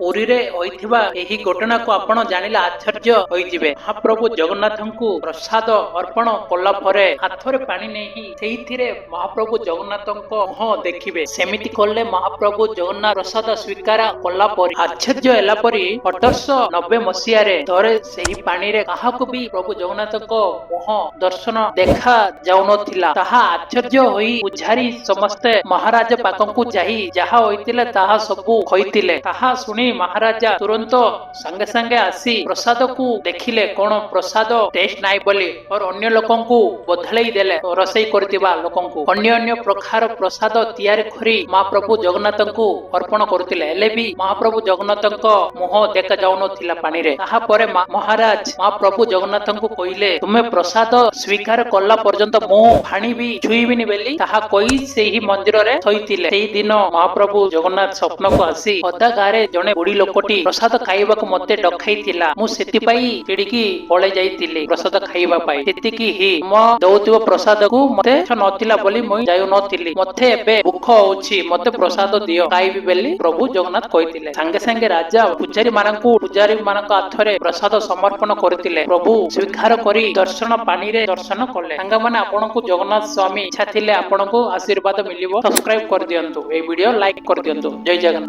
ପୁରୀରେ ହୋଇଥିବା ଏହି ଘଟଣାକୁ ଆପଣ ଜାଣିଲେ ଆଶ୍ଚର୍ଯ୍ୟ ହୋଇଯିବେ। ମହାପ୍ରଭୁ ଜଗନ୍ନାଥଙ୍କୁ ପ୍ରସାଦ ଅର୍ପଣ କଲା ପରେ ହାତରେ ପାଣି ନେଇ ସେଇଥିରେ ମହାପ୍ରଭୁ ଜଗନ୍ନାଥଙ୍କ ମୁହଁ ଦେଖିବେ। ସେମିତି କଲେ ମହାପ୍ରଭୁ ଜଗନ୍ନାଥ ପ୍ରସାଦ ସ୍ୱୀକାର କଲା ପରେ ଆଶ୍ଚର୍ଯ୍ୟ ହେଲା ପରି 1890 ମସିହାରେ ଥରେ ସେହି ପାଣିରେ କାହାକୁ ବି ପ୍ରଭୁ ଜଗନ୍ନାଥଙ୍କ ମୁହଁ ଦର୍ଶନ ଦେଖା ଯାଉନଥିଲା। ତାହା ଆଶ୍ଚର୍ଯ୍ୟ ହୋଇ ପୂଜାରୀ ସମସ୍ତେ ମହାରାଜା ପାଖକୁ ଯାଇ ଯାହା ହୋଇଥିଲା ତାହା ସବୁ କହିଥିଲେ। ତାହା ଶୁଣି ମହାରାଜା ତୁରନ୍ତ ସାଙ୍ଗେ ସାଙ୍ଗେ ଆସି ପ୍ରସାଦକୁ ଦେଖିଲେ, କଣ ପ୍ରସାଦ ଟେଷ୍ଟ ନାହିଁ ବୋଲି ଅର ଅନ୍ୟ ଲୋକଙ୍କୁ ବଦଳେଇ ଦେଲେ। ରୋଷେଇ କରିଥିବା ଲୋକଙ୍କୁ ଅନ୍ୟ ଅନ୍ୟ ପ୍ରକାର ପ୍ରସାଦ ତିଆରି କରି ମହାପ୍ରଭୁ ଜଗନ୍ନାଥଙ୍କୁ ଅର୍ପଣ କରୁଥିଲେ। ହେଲେ ବି ମହାପ୍ରଭୁ ଜଗନ୍ନାଥଙ୍କ ମୁହଁ ଦେଖା ଯାଉନଥିଲା ପାଣିରେ। ତାହାପରେ ମହାରାଜ ମହାପ୍ରଭୁ ଜଗନ୍ନାଥଙ୍କୁ କହିଲେ, "ତୁମେ ପ୍ରସାଦ ସ୍ୱୀକାର କଲା ପର୍ଯ୍ୟନ୍ତ ମୁଁ ପାଣି ବି ଛୁଇଁବିନି" ବୋଲି ତାହା କହି ସେହି ମନ୍ଦିରରେ ଥୋଇଥିଲେ। ସେହି ଦିନ ମହାପ୍ରଭୁ ଜଗନ୍ନାଥ ସ୍ୱପ୍ନକୁ ଆସି, "ଅଧା ଗାଁରେ ଜଣେ ବୁଢୀ ଲୋକଟି ପ୍ରସାଦ ଖାଇବାକୁ ମତେ ଡକାଇଥିଲା, ମୁଁ ସେଥିପାଇଁ ଚିଡିକି ପଳେଇ ଯାଇଥିଲି ପ୍ରସାଦ ଖାଇବା ପାଇଁ। ସେତିକି ହିଁ ମୋ ଦଉଥିବା ପ୍ରସାଦକୁ ମତେ ଇଚ୍ଛା ନଥିଲା ବୋଲି ମୁଁ ଯାଉନଥିଲି। ମତେ ଏବେ ଭୋକ ହଉଛି, ମତେ ପ୍ରସାଦ ଦିଅ, ଖାଇବି" ବୋଲି ପ୍ରଭୁ ଜଗନ୍ନାଥ କହିଥିଲେ। ସାଙ୍ଗେ ସାଙ୍ଗେ ରାଜା ପୂଜାରୀ ମାନଙ୍କ ହାତରେ ପ୍ରସାଦ ସମର୍ପଣ କରିଥିଲେ। ପ୍ରଭୁ ସ୍ୱୀକାର କରି ଦର୍ଶନ ପାଣିରେ ଦର୍ଶନ କଲେ। ସାଙ୍ଗମାନେ, ଆପଣଙ୍କୁ ଜଗନ୍ନାଥ ସ୍ୱାମୀ ଇଚ୍ଛା ଥିଲେ ଆପଣଙ୍କୁ ଆଶୀର୍ବାଦ ମିଳିବ। ସବସ୍କ୍ରାଇବ କରିଦିଅନ୍ତୁ, ଏଇ ଭିଡିଓ ଲାଇକ୍ କରିଦିଅନ୍ତୁ। ଜୟ ଜଗନ୍ନାଥ।